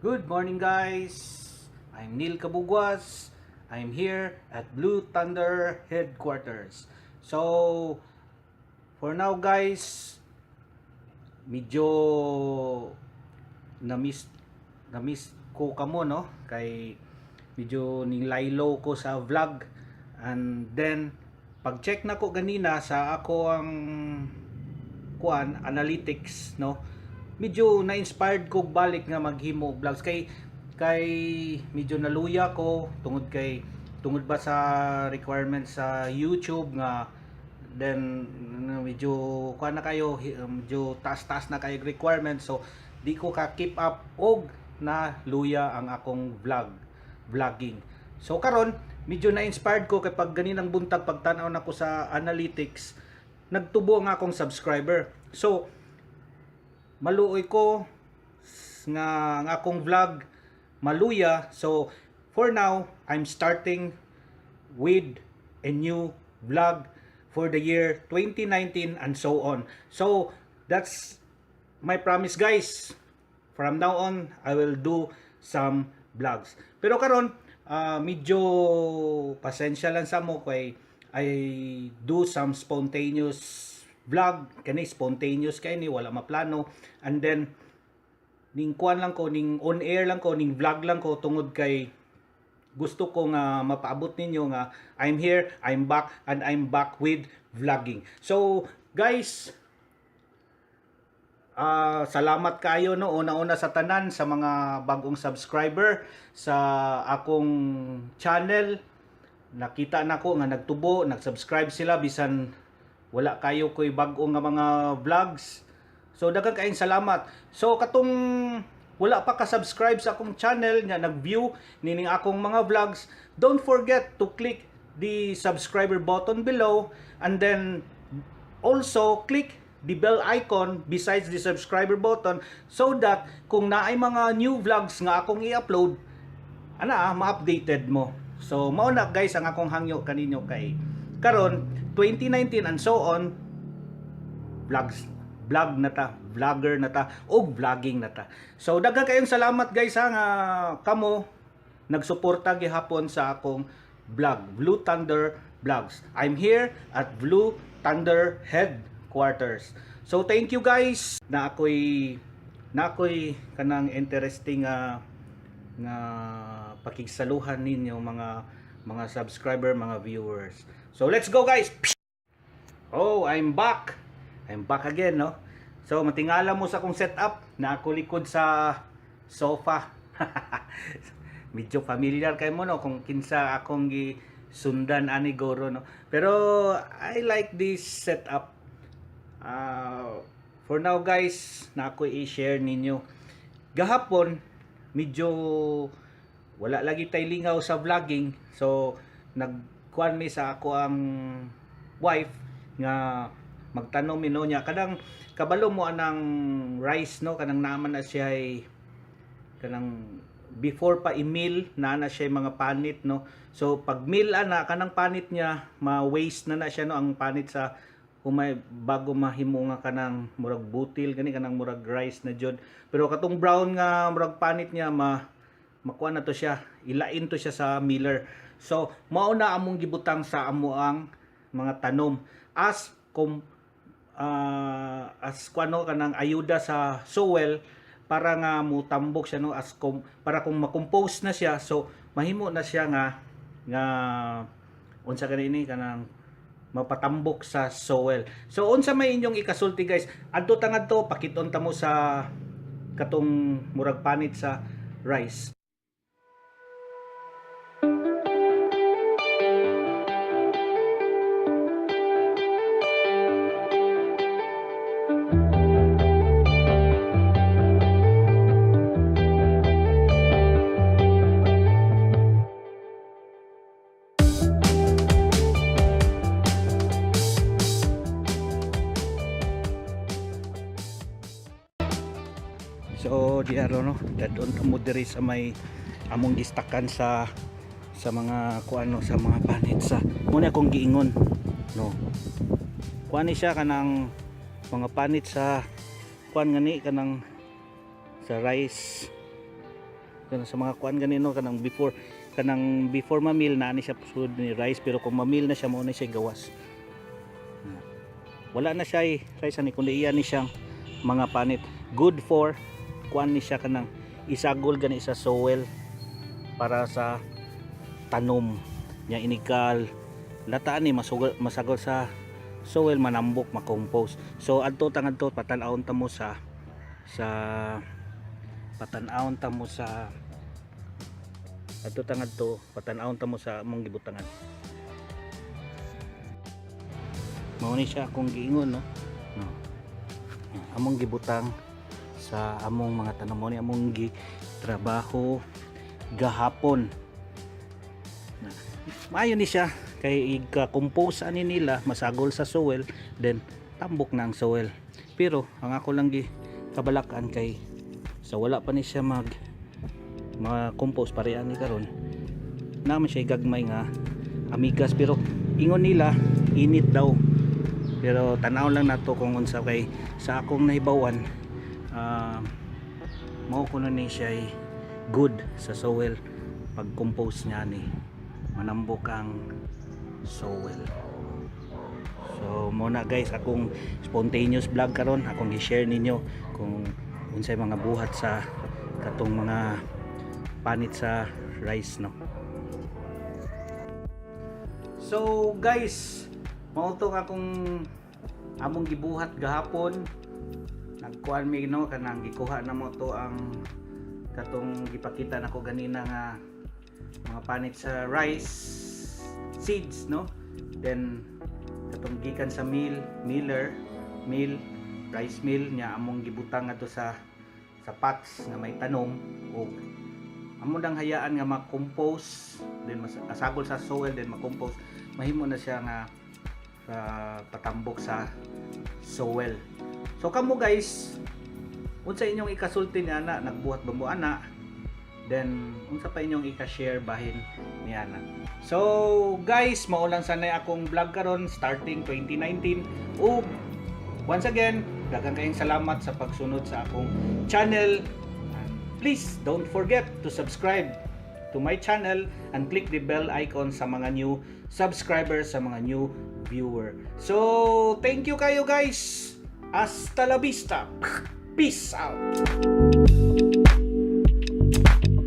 Good morning, guys! I'm Neil Cabugwas. I'm here at Blue Thunder headquarters. So, for now, guys, medyo na-miss ko kamo, no, kay medyo ning lie low ko sa vlog. And then pag check na ko ganina sa ako ang kuan analytics, no, medyo na-inspired ko balik nga maghimo og vlogs kay kay medyo naluya ko tungod ba sa requirements sa YouTube nga then medyo kuan na kayo, medyo taas-taas na kayo requirements, so di ko ka keep up og na luya ang akong vlogging. So karon medyo na-inspired ko kay pag ganinang buntag, pagtan-aw nako sa analytics, nagtubo ang akong subscriber. So maluoy ko nga ang akong vlog maluya. So for now, I'm starting with a new vlog for the year 2019 and so on. So that's my promise, guys. From now on, I will do some vlogs. Pero karon medyo pasensya lang sa mo kay I do some spontaneous vlog kani, spontaneous kay ni wala maplano. And then ning kuan lang ko, ning on air lang ko, ning vlog lang ko tungod kay gusto ko nga mapaabot ninyo nga I'm here, I'm back, and I'm back with vlogging. So guys, salamat kayo, no, una-una sa tanan, sa mga bagong subscriber sa akong channel. Nakita nako nga nagtubo, nag-subscribe sila bisan wala kayo ko'y bag-o nga mga vlogs. So daghan kaayong salamat. So katong wala pa ka-subscribe sa akong channel nga nag-view nining akong mga vlogs, don't forget to click the subscriber button below and then also click the bell icon besides the subscriber button so that kung naay mga new vlogs nga akong i-upload ana ma-updated mo. So mao na, guys, ang akong hangyo kaninyo kay karon 2019 and so on, vlogs, vlog na ta, vlogger na ta og vlogging na ta. So daghan kayong salamat, guys, ha, nga kamo nagsuporta gihapon sa akong vlog, Blue Thunder Vlogs. I'm here at Blue Thunder headquarters. So thank you, guys, na ako'y kanang interesting nga nga pakigsaluhan ninyo mga subscriber, mga viewers. So let's go, guys. Oh, I'm back. I'm back again, no? So matingala mo sa akong setup na ako likod sa sofa. Medyo familiar kay mo, no, kung kinsa akong gi sundan ani goro, no. Pero I like this setup. For now, guys, na ako i-share ninyo. Gahapon medyo wala lagi tay lingaw sa vlogging. So nagkuan mi sa ako ang wife nga magtanom mi, no, niya kanang kabalo mo anang rice, no, kanang naman na siya ay kanang before pa i-mill na na siya mga panit, no. So pag mill ana, kanang panit niya ma-waste na na siya, no, ang panit sa humay bago mahimo nga kanang murag butil gani, kanang murag rice na jud. Pero katong brown nga murag panit niya, ma makuha na to siya, ilain to siya sa miller. So mao na among gibutang sa amo ang mga tanom as kum as kuano, kanang ayuda sa soil para nga mutambok siya, no, as kom, para kung makompose na siya, so mahimo na siya nga nga unsa gani ini, kanang mapatambok sa soil. So unsa may inyong ikasulti, guys? Adto ta ngadto, pakit-on ta mo sa katong murag panit sa rice. So di aro, no, dadon ta mo diri sa may among gistakan sa mga kuano, sa mga panit sa muna akong giingon, no. Kuan ni siya, kanang mga panit sa kuan ngani, kanang sa rice. Kanang sa mga kuan ganino, kanang before ma-mill na ni siya sulod ni rice, pero kung ma-mill na siya, mao na siya gawas. Wala na siya eh, rice ani, kundi iya ni siyang mga panit. Good for kuan ni siya, kanang isagol gani sa soil para sa tanom nya. Inikal lataan ni masugol, masagol sa soil, manambok, makompose. So adto ta ngadto, patan-awon ta mo sa adto ta ngadto, patan-awon ta mo sa among gibutangan. Mao ni siya akong giingon, no? Among gibutang sa among mga tanom. Mao ni among gi trabaho gahapon. Na, maayo ni siya kay ika-compose ani nila, masagol sa soil, then tambok na ang soil. Pero ang ako lang gi kabalakan kay sa wala pa ni siya mag ma-compose pare ani karon, naman siya gagmay nga amigas, pero ingon nila init daw. Pero tanaw lang nato kung unsa, kay sa akong nahibawan, mao kuno ni siya ay good sa soil. Pag compose niya ni, manambok ang soil. So mao na, guys, akong spontaneous vlog karon. Akong i-share ninyo kung unsay mga buhat sa katong mga panit sa rice, no? So guys, mao to akong among gibuhat gahapon. Nagkuan mi, no, kanang gikuha na mo to ang katong gipakita nako ganina nga mga panit sa rice seeds, no? Then katong gikan sa mill, miller mill, rice mill nya, among gibutang ngadto sa pots nga may tanom ug amo nang hayaan nga ma-compose, then masagol sa soil, then ma-compose, mahimo na siya nga sa patambok sa soil. So kamo, guys, unsa inyong ikasulti niya ana? Nagbuhat ba mo ana? Then unsa pa inyong ika-share bahin niya ana? So guys, mao lang sanay akong vlog karon starting 2019, ug once again, daghan kayong salamat sa pagsunod sa akong channel. And please don't forget to subscribe to my channel and click the bell icon sa mga new subscribers, sa mga new viewer. So thank you kayo, guys. Hasta la vista. Peace out.